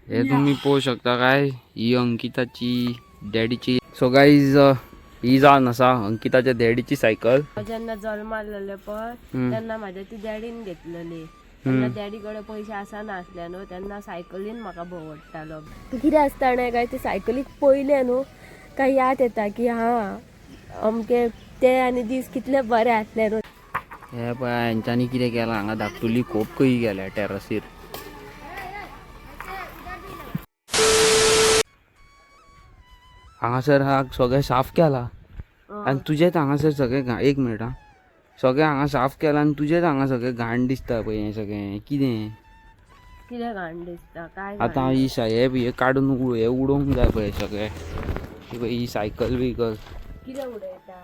हे तुम्ही पळोवंक शकता काय ही अंकिताची डॅडीची. सो गाईज, ही जावन आसा अंकिताच्या डॅडीची सायकल. जेन्ना जल्मालेले पळय तेन्ना म्हाज्या ती डॅडीन घेतलेली. तेन्ना डॅडी कडेन पयशे आसनासले न्हू, तेन्ना सायकलीन म्हाका भोंवडटालो. कितें आसता जाणा काय, ते सायकलीक पयलें न्हू काय याद येता की हा अमके ते आनी दीस कितले बरे आसले न्हू. हे पळय हेंच्यांनी कितें केलां हांगा, धाकटुली खोप कशी केल्या टेरसीर. हांगासर हा सगळें साफ केलां आनी तुजेंच हांगासर सगळें, एक मिनट आं, सगळें हांगा साफ केलां आनी तुजेंच हांगा सगळें घाण दिसता पळय. हें सगळें कितें? कितें घाण दिसता काय? आतां ही हे काडून हे उडोवंक जाय पळय सगळें. ही पळय ही सायकल बिकल. कितें उडयता?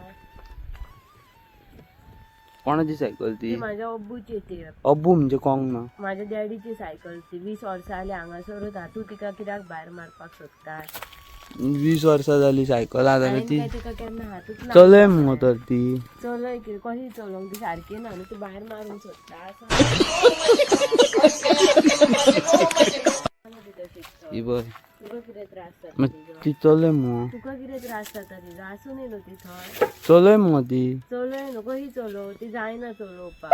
कोणाची सायकल ती? ती माझ्या अब्बूची ती. अब्बू म्हणजे कोंग ना? माझ्या डॅडीची सायकल ती. 20 वर्सां जाली हांगासरूच आहा. तूं तिका कित्याक भायर मारपाक सोदता? 20 वर्सां जाली सायकल आहा जाल्यार ती हांवें काय तिका केन्ना हातूच चलय मुगो तर ती. चलय कितें, कशी चलोवंक? ती सारकी ना न्हू, तूं भायर मारूंक सोदता. ही पळय. तुका कितें त्रास जाता? मागीर ती चलय मुगो. तुका कितें त्रास जाता तिजो? आसूं न्ही न्हू ती थंय. चलय मुगो ती. चलय न्हू, कशी चलोवं? ती जायना चलोवपाक.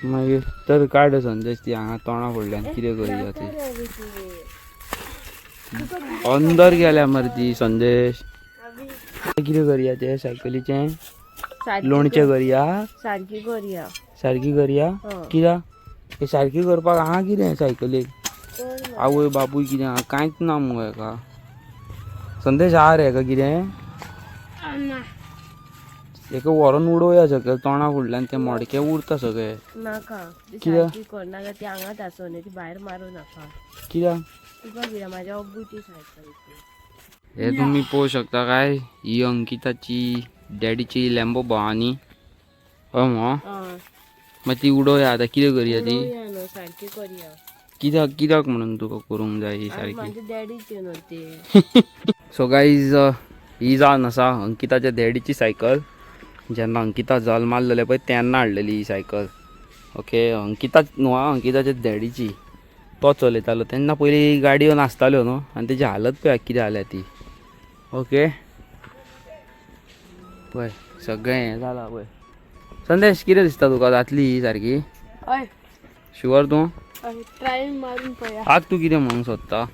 मागीर तर काड संदेश ती हांगा तोंडा फुडल्यान कितें करूया ती. नाका रे ती. अंदर गेल्या मरे ती संदेश. कितें करूया ते सायकलीचें? लोणचें करया? सारकी करया. सारकी करया. हय. कित्याक हे सारकी करपाक आहा कितें सायकलीक? आवय बापूय कितें आहा? कांयच ना मुगो हेका. संदेश आहा रे हेका कितें? हेका व्हरोन उडोवया सकयल तोंडा फुडल्यान, तें मोडकें उरता सगळें. नाका ती. कित्याक? सारकी कर, नाजाल्यार ती हांगाच आसूं न्ही, ती भायर मारूं नाका. कित्याक? तुका कितें? म्हाज्या अब्बूची सायकल ती. हे तुम्ही पळोवंक शकता काय ही अंकिताची डॅडीची लॅम्बो भवानी. हय मुगो? हय. मागीर ती उडोवया आतां, कितें करया ती? उडोवया न्हू, सारकी करया. कित्याक कित्याक म्हणून तुका करूंक जाय ही आनी सारकी? म्हाज्या डॅडीची न्हू ती. सो गाईज, ही जावन आसा अंकिताच्या डॅडीची सायकल. जेन्ना अंकिता जल्माल्लेलें पळय तेन्ना हाडलेली ही सायकल. ओके, अंकिता न्हू आं, अंकिताच्या डॅडीची. तो चलयतालो तेन्ना. पयलीं गाडयो नासताल्यो न्हू. आनी तेजी हालत पळय कितें जाल्या ती. ओके, पळय सगळें हें जालां पळय. संदेश, कितें दिसता तुका, जातली ही सारकी? हय. शुअर तूं? ट्राय मारून पळया. आज तूं कितें म्हणूंक सोदता?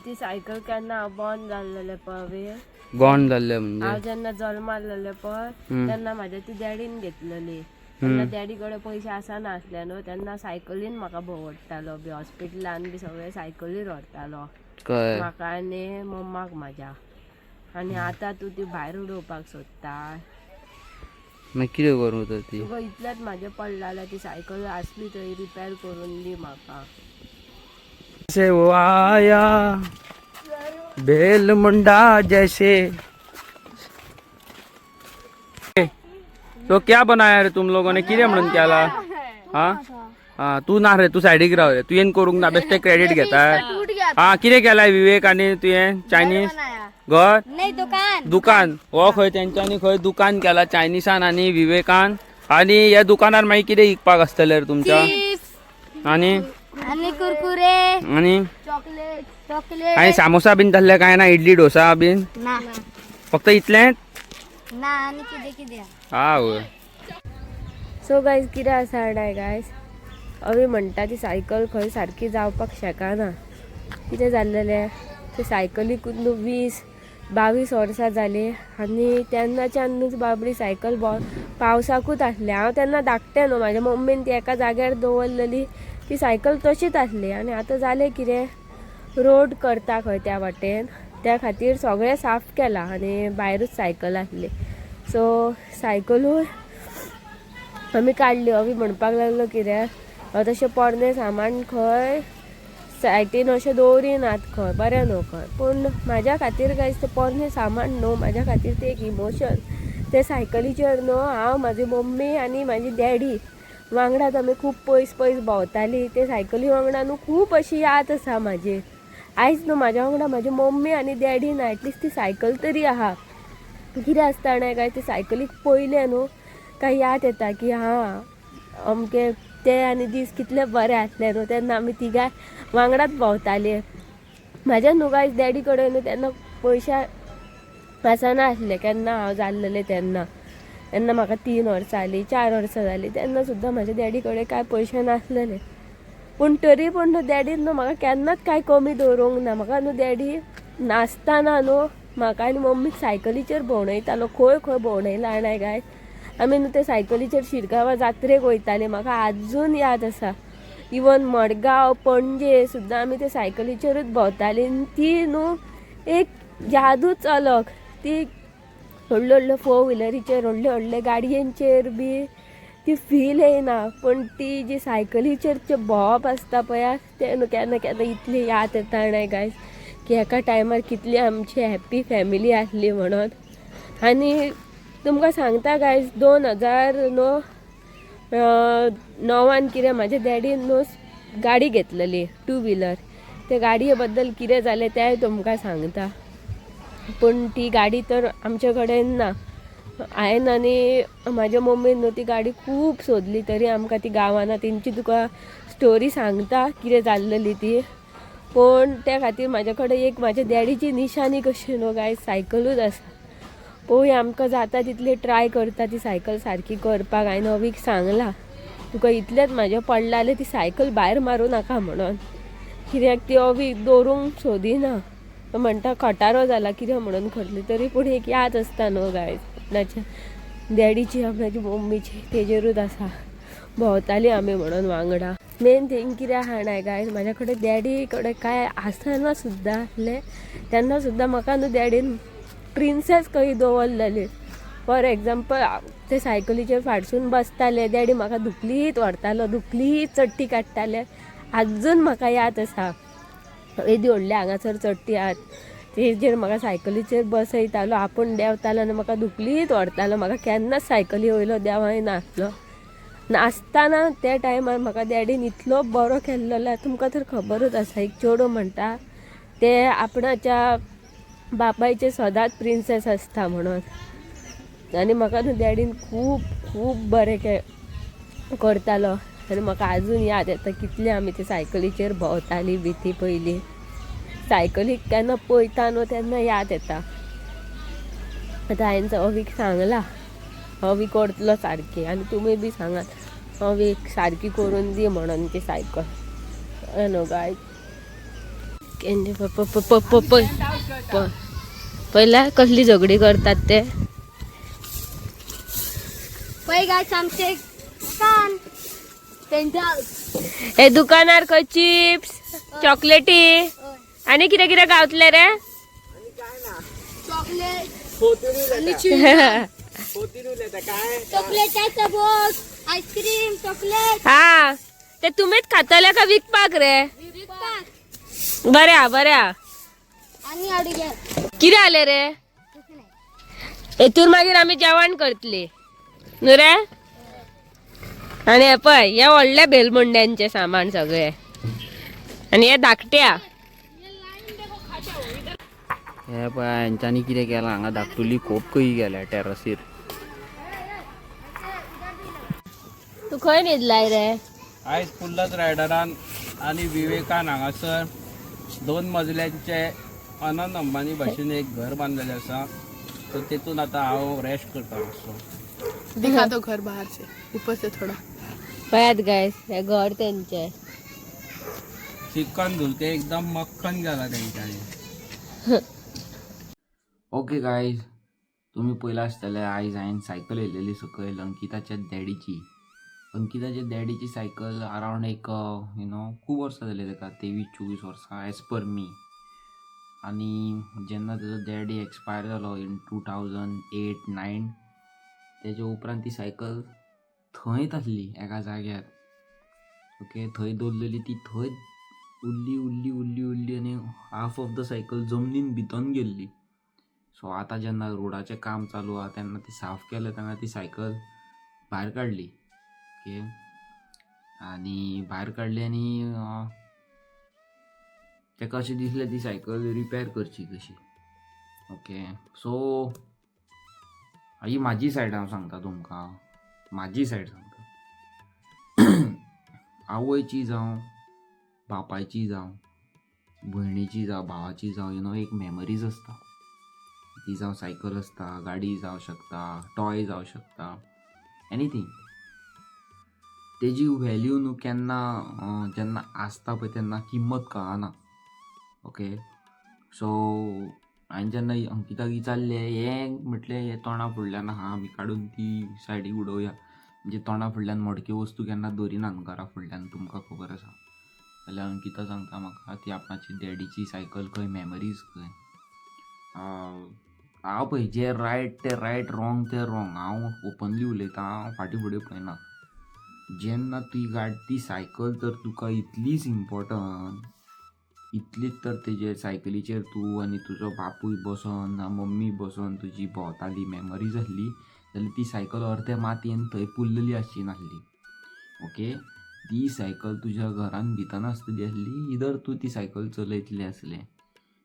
ती सायकल केन्ना बंद जाल्लेले पळय. गॉन जाल्लें हांव म्हणजे? जेन्ना जल्मालेले पळय तेन्ना म्हाज्या ती डॅडीन घेतलेली. तेन्ना डॅडी कडेन पयशे आसनासले न्हू, तेन्ना सायकलीन म्हाका भोंवडटालो बी, हॉस्पिटलान बी सगळें सायकलीर व्हरतालो. कळ्ळें. म्हाका आनी मम्माक म्हाज्या. आनी आतां तूं ती भायर उडोवपाक सोदता? मागीर कितें करूं तर ती? तुका इतलेंच म्हाजें पडलां जाल्यार ती सायकल आसली तरी रिपेर करून दी म्हाका. से वो आया बेल मुंडा जैसे. तो क्या बनाया रे तुम लोगों ने? कितें म्हणून केला? हा हा, तू ना रे, तू सायडीक राव रे. तुवें करूंक ना, बेश्टे क्रेडिट घेता. हा, कितें केलाय विवेक आनी तुवें? चायनीज घर? नाही, दुकान. दुकान हो खंय तेंच्यांनी खंय दुकान केला चायनिसान आनी विवेकान. आनी ह्या दुकानार मागीर कितें विकपाक आसतलें रे तुमच्या? आनी? आणि कुरकुरे. आनी? Chocolate, chocolate. आनी सामोसा बीन तसलें कांय ना? इडली डोसा बीन? ना. फक्त इतलेंच? ना, आणि किती किती. हा वय. सो गायज, कितें आसा जाणा गायज, अवी म्हणटा ती सायकल खंय सारकी जावपाक शकना. कितें जाल्लेलें, ते सायकलीक न्हू 20-22 वर्सां जालीं आनी तेन्नाच्यानूच बाबडी सायकल पावसाकूच आसली. हांव तेन्ना धाकटें न्हू, म्हाज्या मम्मीन ती एका जाग्यार दवरलेली, ती सायकल तशीच आसली. आनी आतां जालें कितें, रोड करता खंय त्या वाटेन, त्या खातीर सगळें साफ केलां आनी भायरूच सायकल आसली. सो सायकलूय आमी काडल्यो. अवी म्हणपाक लागलो कितें, तशें पोरणें सामान खंय सायटीन अशें दवरिनात खंय, बरें न्हू खंय. पूण म्हाज्या खातीर गायज तें पोरणें सामान न्हू, म्हाज्या खातीर तें एक इमोशन. ते सायकलीचेर न्हू हांव, म्हाजी मम्मी आनी म्हाजी डॅडी वांगडाच आमी खूब पयस पयस भोंवतालीं. ते सायकली वांगडा न्हू खूब अशी याद आसा म्हाजी. आयज न्हू म्हाज्या वांगडा म्हाजी मम्मी आनी डॅडी ना, एटलिस्ट ती सायकल तरी आहा. कितें आसता जाणा काय, ते सायकलीक पयलें न्हू काय याद येता की हा अमके ते आनी दीस कितले बरे आसले न्हू, तेन्ना आमी तिगां वांगडाच भोंवतालीं. म्हाज्या न्हू गायज डॅडी कडेन न्हू तेन्ना पयशे आसनासले. केन्ना हांव जाल्लेलें तेन्ना, तेन्ना म्हाका 3 वर्सां जालीं, 4 वर्सां जालीं, तेन्ना सुद्दां म्हाज्या डॅडी कडेन कांय पयशे नासलेले. पूण तरी पूण न्हू डॅडीन न्हू म्हाका केन्नाच कांय कमी दवरूंक ना. म्हाका न्हू डॅडी नाचतना न्हू म्हाका आनी मम्मीक सायकलीचेर भोंवडयतालो. खंय खंय भोंवडयला जाणाय गायज. आमी न्हू ते सायकलीचेर शिरगांवां जात्रेक वयताले. म्हाका आजून याद आसा. इवन मडगांव, पणजे सुद्दां आमी ते सायकलीचेरूच भोंवताली. आनी ती न्हू एक यादूच अलग. ती व्हडल्यो व्हडल्यो 4 व्हिलरीचेर, व्हडले व्हडले गाडयेंचेर बी ती फील येयना, पूण ती जी सायकलीचेर जे भोंवप आसता पळय, तें न्हू केन्ना केन्ना इतली याद येता जाणाय गायज की एका टायमार कितली आमची हॅप्पी फॅमिली आसली म्हणून. आनी तुमकां सांगता गायज, 2009 णवान कितें म्हाज्या डॅडीन न्हू गाडी घेतलेली, 2 व्हिलर. ते गाडये बद्दल कितें जालें तेंय तुमकां सांगता. पूण ती गाडी तर आमचे कडेन ना. हांवें आनी म्हाज्या मम्मीन न्हू ती गाडी खूब सोदली, तरी आमकां ती गावना. तेंची तुका स्टोरी सांगता कितें जाल्लेली ती. पूण त्या खातीर म्हाज्या कडेन एक म्हाज्या डॅडीची निशाणी कशी न्हू गायज सायकलूच आसा. पळोवया आमकां जाता तितली ट्राय करता ती सायकल सारकी करपाक. हांवें अवीक सांगलां, तुका इतलेंच म्हाजें पडलां जाल्यार ती सायकल भायर मारूं नाका म्हणून, कित्याक ती अवीक दवरूंक सोदिना. तो म्हणटा खटारो जाला कितें म्हणून करतली. तरी पूण एक याद आसता न्हू गायज आपणाच्या डॅडीची, आपणाची मम्मीची, तेजेरूच आसा. भोंवताली आमी म्हणून वांगडा. मेन थींग कितें आहा जाणाय गायज, म्हाज्या कडेन डॅडी कडेन कांय आसना सुद्दां आसलें तेन्ना सुद्दां म्हाका न्हू डॅडीन प्रिन्सेस कही दवरलेली. फॉर एग्जाम्पल, ते सायकलीचेर फाटसून बसताले, डॅडी म्हाका धुकलीत व्हरतालो, धुकलीत चडटी काडटाले. आजून म्हाका याद आसा, येदी व्हडली हांगासर चडटी आहात तेजेर म्हाका सायकलीचेर बसयतालो, आपूण देंवतालो आनी म्हाका धुकलीत व्हरतालो. म्हाका केन्नाच सायकली वयलो देंवय नासलो. नासतना त्या टायमार म्हाका डॅडीन इतलो बरो केल्लो, तुमकां तर खबरूच आसा. एक चेडूं म्हणटा ते आपणाच्या बापायचे सदांच प्रिन्सेस आसता म्हणून. आनी म्हाका न्हू डॅडीन खूब खूब बरें करतालो. आनी म्हाका आजून याद येता कितले आमी ते सायकलीचेर भोंवताली बी ती पयलीं. सायकलीक केन्ना पळयता न्हू तेन्ना याद येता. आतां हांवें अवीक सांगलां, अवी करतलो सारकी. आनी तुमी बी सांगात अवीक सारकी करून दी म्हणून ती सायकल. न्हू गायज, पयला कसली झगडी करतात ते. पळय गायस आमचे दुकान, पेंट हाऊस. हे दुकानार खंय चिप्स, चॉकलेटी आनी कितें कितें गावतले रे. चॉकलेट आणि चॉकलेटाचो बॉक्स, आईस्क्रीम, चॉकलेट. हा, ते तुमीच खातले का विकपाक रे? बऱ्या बऱ्या. आणि अडगे. कितें जालें रे? हेतूर मागीर आमी जेवण करतली न्हू रे. आनी हे पळय, हे व्हडले बेलमुंड्यांचे सामान सगळे आनी हे धाकट्या. हे पळय हेंच्यांनी कितें केलां हांगा, धाकटुली खोप कही गेल्या टेरसीर. तूं खंय न्हिदलाय रे? आयज पुल्लच रायडरान आनी विवेकान हांगासर 2 मजल्यांचे अनंत अंबानी भाशेन एक घर बांदलेलें आसा. सो तेतून आतां हांव रेस्ट करता मातसो. दिखा दो घर बाहर से, ऊपर से थोड़ा. पळयात गायस, हे घर तेंचे. चिकन धुलके एकदम मक्खन गेला तेंच्यांनी. ओके गायज, तुमी पयला आसतले आयज हांवें सायकल येयलेली सकयल अंकिताच्या डॅडीची. अंकिताच्या डॅडीची सायकल अरावंड एक खूब वर्सां जाली ताका, 23-24 वर्सां एज पर मी. आनी जेन्ना तेजो डॅडी एक्सपायर जालो इन 2008-9, तेज्या उपरांत ती सायकल थंयच आसली एका जाग्यार. ओके, थंय दवरलेली ती थंयच उरली उरली उरली उरली आनी हाफ ऑफ the cycle जमनीन भितन गेल्ली. सो आतां जेन्ना रोडाचें काम चालू आहा तेन्ना ती साफ केलें, तेन्ना ती सायकल भायर काडली. ओके, आनी भायर काडली आनी ताका अशें दिसलें ती सायकल रिपेर करची कशी. ओके, सो ही म्हाजी सायड हांव सांगता तुमकां, म्हाजी सायड सांगता. आवयची जावं बापायची जावं, भयणीची जावं भावाची जावं you know एक मेमरीज आसता. ती जावं सायकल आसता, गाडी जावं शकता, टॉय जावं शकता, एनीथींग. तेजी व्हॅल्यू न्हू केन्ना जेन्ना आसता पळय तेन्ना किंमत कळना. ओके, सो हांवें जेन्ना अंकिताक विचारलें हें म्हटलें हें तोंडा फुडल्यान आहा, आमी काडून ती सायडीक उडोवया, म्हणजे तोंडा फुडल्यान मोडक्यो वस्तू केन्ना दवरिनात घरा फुडल्यान, तुमकां खबर आसा. जाल्यार अंकिता सांगता म्हाका ती आपणाची डॅडीची सायकल खंय, मेमरीज खंय. हांव पळय जें रायट तें रायट, रॉंग तें रॉंग, हांव ओपनली उलयतां, हांव फाटीं फुडें पळयना. जेन्ना ती गाडी ती सायकल तर तुका इतलीच इम्पॉर्टंट, इतलीच तर तेजेर सायकलीचेर तूं आनी तुजो बापूय बसोन ना मम्मी बसोन तुजी भोंवताली, मेमरीज आसली, जाल्यार ती सायकल अर्दे मातयेन थंय पुरलेली आसची नासली. ओके, ती सायकल तुज्या घरान भितर आसतली आसली, इधर तूं ती सायकल चलयतलें आसलें.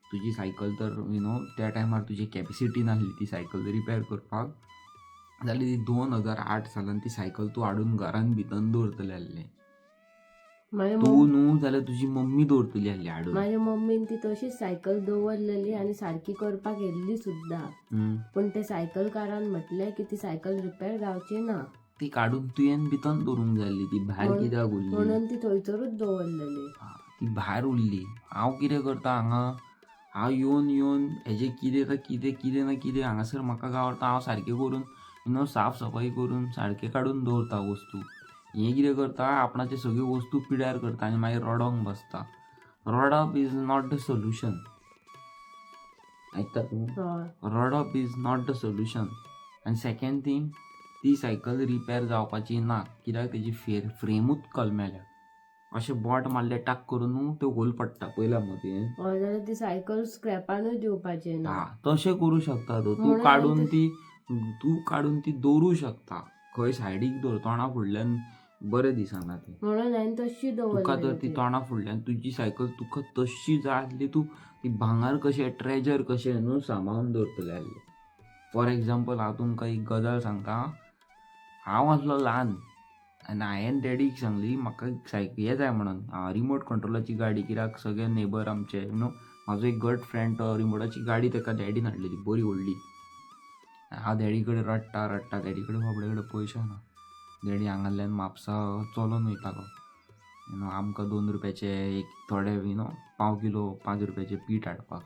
तुजी सायकल तर you know त्या टायमार तुजी कॅपेसिटी नासली ती सायकल रिपेर करपाक, जाल्यार ती 2008 सालान ती सायकल तूं हाडून घरान भितर दवरतलें आसलें. तूं न्हू जाल्यार तुजी मम्मी दवरतली आसली हाडून. माझ्या मम्मीन ती तशीच सायकल दवरलेली आनी सारकी करपाक येयल्ली सुद्दां, पूण ते सायकलकारान म्हटलें की ती सायकल रिपेर जावची ना. ती काडून तुवें भितर दवरूंक जाय आसली, ती भायर कित्याक उरली? म्हणून ती थंयसरूच दवरलेली. ती भायर उरली. हांव कितें करता हांगा, हांव येवन येवन हेजें कितें ना कितें कितें ना कितें हांगासर म्हाका गावता, हांव सारकें करून you know साफ सफाई करून सारकें काडून दवरता वस्तू. हें कितें करता, आपणाचे सगळ्यो वस्तू पिड्यार करता आनी मागीर रडोंक बसता. रडप is not the solution. आयकता तूं? हय. रडप is not the solution. आनी सेकेंड थींग, ती सायकल रिपेर जावपाची ना, कित्याक तेजी फ्रेमूच कलमेल्या. अशें बोट मारलें टाक करून न्हू त्यो होल पडटा, पयला मगो तुवें? हय, जाल्यार ती सायकल स्क्रॅपानूय दिवपाची ना. हा, तशें करूं शकता तूं. तूं म्हणून काडून हांवें ती तूं काडून ती दवरूं शकता खंय सायडीक दवर, तोंडा फुडल्यान बरें दिसना तें. म्हणून हांवें तशी तुका तर दवरलेली ती तोंडा फुडल्यान तुजी सायकल तुका तशी जाय आसली, तूं ती भांगर कशें ट्रेजर कशें न्हू सांबाळून दवरतलें आसलें. फॉर एग्जाम्पल हांव तुमकां एक गजाल सांगता. हांव आसलो ल्हान आनी हांवें डॅडीक सांगली म्हाका सायकल हें जाय म्हणून, रिमोट कंट्रोलाची गाडी, कित्याक सगळे नेबर आमचे you know म्हाजो एक गट फ्रेंड तो रिमोटाची गाडी ताका डॅडीन हाडलेली बरी व्हडली. हांव डॅडी कडेन रडटा रडटा, डॅडी कडेन बाबडे कडेन पयशे ना, डॅडी हांगासरल्यान म्हापसा चलोन वयतालो you know आमकां 2 रुपयाचे एक थोडे you know पाव किलो 5 रुपयाचें पीठ हाडपाक.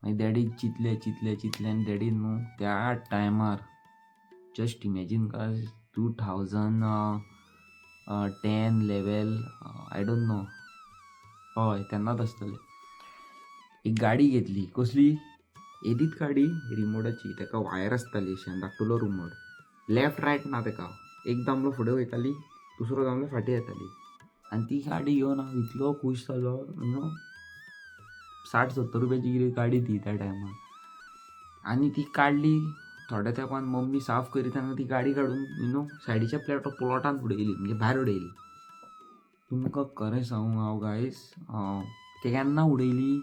मागीर डॅडीक चिंतलें चिंतलें चिंतलें आनी डॅडीन न्हू त्या टायमार जस्ट इमेजीन कर 2010 11 I don't know, हय तेन्नाच आसतलें, एक गाडी घेतली. कसली? येदीच गाडी रिमोटाची, ताका वायर आसताली अशी धाकटुलो रिमोट, लेफ्ट रायट ना ताका, एक दामलो फुडें वयताली, दुसरो दामलो फाटीं येताली. आनी ती गाडी घेवन हांव इतलो खूश जालो you know 60-70 रुपयाची कितें गाडी ती त्या टायमार. आनी ती काडली थोड्या तेंपान मम्मी साफ करीत तेन्ना ती गाडी काडून you know सायडीच्या प्लॉटान उडयली, म्हणजे भायर उडयली. तुमकां खरें सांगू हांव गायस, ते केन्ना उडयली,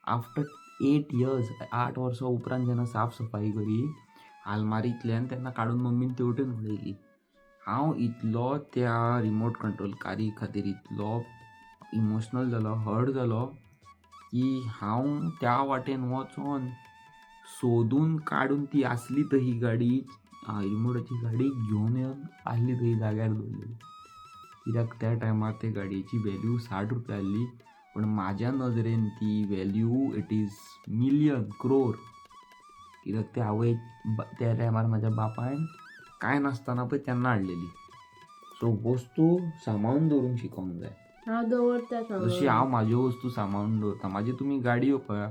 आफ्टर 8 इयर्स, 8 वर्सां उपरांत जेन्ना साफ सफाई करी आलमारींतल्यान तेन्ना काडून मम्मीन तेवटेन उडयली. हांव इतलो त्या रिमोट कंट्रोल कारी खातीर इतलो इमोशनल जालो, हर्ट जालो की हांव त्या वाटेन वचोन सोदून काडून ती आसली तही गाडी, रिमोटाची गाडी घेवन येवन आसली तही जाग्यार दवरलेली. कित्याक त्या टायमार ते गाडयेची व्हॅल्यू 60 रुपया आसली, पूण म्हाज्या नदरेन ती value it is million crore. कित्याक ते आवय त्या टायमार म्हाज्या बापायन कांय नासतना पळय तेन्ना हाडलेली. सो वस्तू सांबाळून दवरूंक शिकोंक जाय. हांव दवरता जशी हांव म्हाज्यो वस्तू सांबाळून दवरता, म्हाजी तुमी गाडयो पळया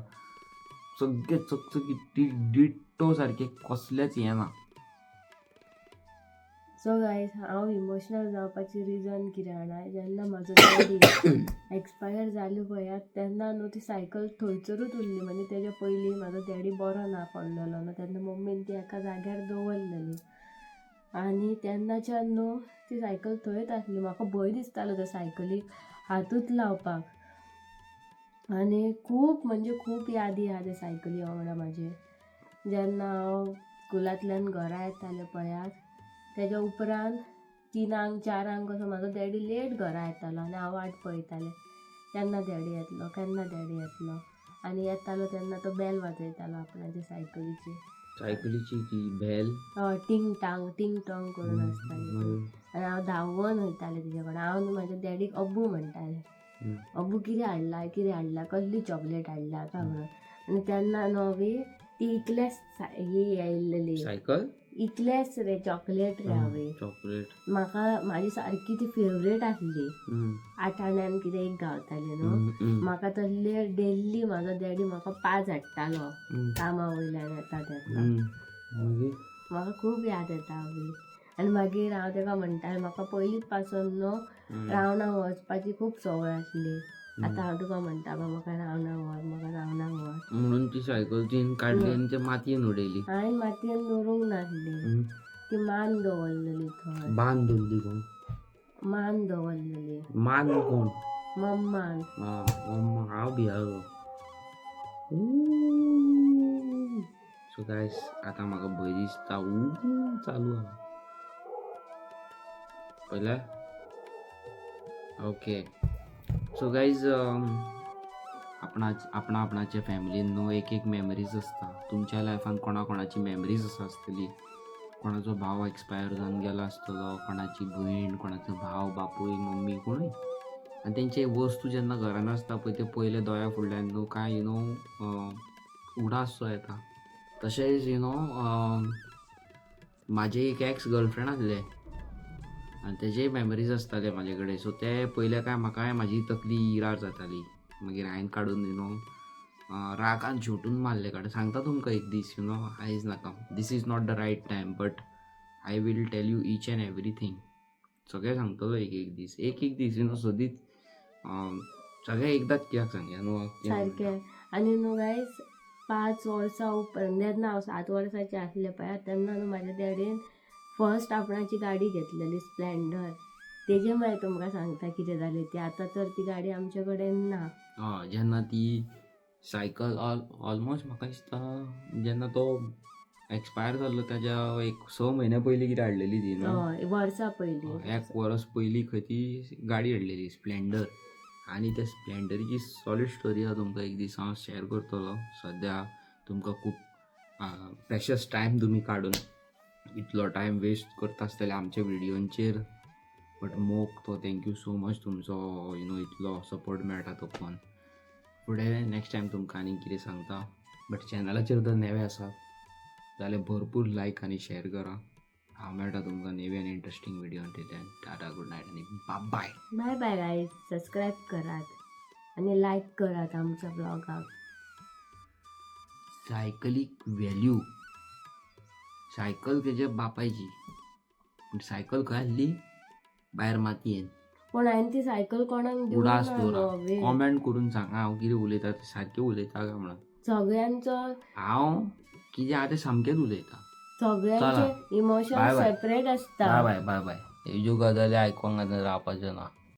सगळे चकचकीत डिट्टो सारके, कसलेच हें ना. सो गायज, हांव इमोशनल जावपाची रिजन कितें जाणा, जेन्ना म्हाजो डॅडी एक्सपायर जालो पळयात तेन्ना न्हू ती सायकल थंयसरूच उरली. म्हणजे तेज्या पयलीं म्हाजो डॅडी बरो ना पडलेलो न्हू, तेन्ना मम्मीन ती एका जाग्यार दवरलेली आनी तेन्नाच्यान न्हू ती सायकल थंयच आसली. म्हाका भंय दिसतालो त्या सायकलीक हातूच लावपाक. आनी खूब म्हणजे खूब यादी आहा त्या सायकली वांगडा म्हाजे. जेन्ना हांव स्कुलांतल्यान घरा येतालें पळयात, तेज्या उपरांत 3-4 असो म्हाजो डॅडी लेट घरा येतालो आनी हांव वाट पळयतालें. केन्ना डॅडी येतलो, केन्ना डॅडी येतलो. आनी येतालो तेन्ना तो बेल वाजयतालो आपणाचे सायकलीची. सायकलीची ती बेल. हय, टिंग टांग टिंग टोंग करून आसताली ती. आनी हांव धांवन वयतालें तेजे कडेन. हांव न्हू म्हाज्या डॅडीक अब्बू म्हणटालें. अब्बू कितें हाडला, कितें हाडला, कसली चॉकलेट हाडला काय म्हणून. आनी तेन्ना न्हू अवी ती इकलेच ही आयिल्लेली. सायकल. इकलेच रे चॉकलेट रे हांवें. चॉकलेट. म्हाका म्हाजी सारकी ती फेवरेट आसली. आठाण्यान कितें एक गावतालें न्हू म्हाका, तसले डेली म्हाजो डॅडी म्हाका 5 हाडटालो कामा वयल्यान येता तेन्ना. मागीर म्हाका खूब याद येता अवी. आनी मागीर हांव तेका म्हणटालें म्हाका पयलींच पासून न्हू रावणाक वचपाची खूब संवय आसली. आतां हांव तुका म्हणटा बा म्हाका रावणाक व्हर, म्हाका रावणाक व्हर. म्हणून ती सायकल तुवें काडली आनी ते मातयेन उडयली. हांवें मातयेन दवरूंक नासली ती, मान दवरलेली थंय. बांद दवरली कोण? मान दवरलेली. मान कोण? मम्मान. मम्मा. हांव भियालो. सो गायस, आतां म्हाका भंय दिसता. ऊ चालू आहा पयल्या. ओके, सो गायज, आपणा आपणाच्या फॅमिलीन न्हू एक एक मेमरीज आसता. तुमच्या लायफान कोणा कोणाची मेमरीज आसा आसतली. कोणाचो भाव एक्सपायर जावन गेला आसतलो, कोणाची भयण, कोणाचो भाव, बापूय, मम्मी, कोणूय. आनी तेंचे वस्तू जेन्ना घरान आसता पळय, ते पयले दोळ्या फुडल्यान न्हू काय you know उगडास सो येता. तशेंच you know म्हाजें एक एक्स गर्लफ्रेंड आसलें आनी तेजेय मेमरीज आसताले म्हाजे कडेन. सो ते पयले काय म्हाकाय म्हाजी तकली इरार जाताली. मागीर हांवें काडून you know रागान झोटून मारले काडून. सांगता तुमकां एक दीस, you know आयज नाका, this is not the right time, but I will tell you each and everything. सगळें सांगतलो एक एक दीस, एक एक दीस, you know सदींच सगळें एकदांच कित्याक सांगया न्हू. सारकें. आनी न्हू गायज, 5 वर्सां उपरांत जेन्ना हांव 7 वर्सांचें आसलें पळय, तेन्ना न्हू म्हाज्या डॅडीन फर्स्ट आपणाची गाडी घेतलेली, स्प्लेंडर. तेजे मागीर तुमकां सांगता कितें जालें ती. आतां तर ती गाडी आमचे कडेन ना. हय, जेन्ना ती सायकल ऑलमोस्ट म्हाका दिसता जेन्ना तो एक्सपायर जाल्लो ताज्या एक 6 म्हयन्या पयलीं कितें हाडलेली ती न्हू. हय, वर्सां पयलीं. एक वर्स पयलीं खंय ती गाडी हाडलेली स्प्लेंडर. आनी त्या स्प्लेंडरीची सॉलीड स्टोरी आहा, तुमकां एक दीस हांव शेअर करतलो. सद्या तुमकां खूब प्रेशस टायम तुमी काडून इतलो टायम वेस्ट करता आसतले आमच्या व्हिडियोंचेर, बट मोग तो thank you so much तुमचो you know इतलो सपोर्ट मेळटा तो पळोवन. फुडें नेक्स्ट टायम तुमकां आनीक कितें सांगता. बट चॅनलाचेर जर नवे आसा जाल्यार भरपूर लायक आनी शेअर करा. हांव मेळटा तुमकां नवी आनी interesting video. Till then, tata, good night आनी बाय. बाय बाय गायज. सबस्क्रायब करात आनी लायक करात आमच्या ब्लॉगाक. सायकलीक व्हॅल्यू. सायकल तेज्या बापायची, पूण सायकल खंय आसली? भायर मातयेन. पूण हांवें ती सायकल कोणाक दिवंक उडास ना दवरा. न्हू अवी. कॉमेंट करून सांगा हांव कितें उलयता तें सारकें उलयता काय म्हणून. सगळ्यांचो हांव कितें आहा तें सामकेंच उलयता. सगळ्यांचे चला. Emotion bye bye. Separate आसता. बाय बाय बाय बाय. ह्यो गजाली आयकोंक आतां रावपाच्यो ना.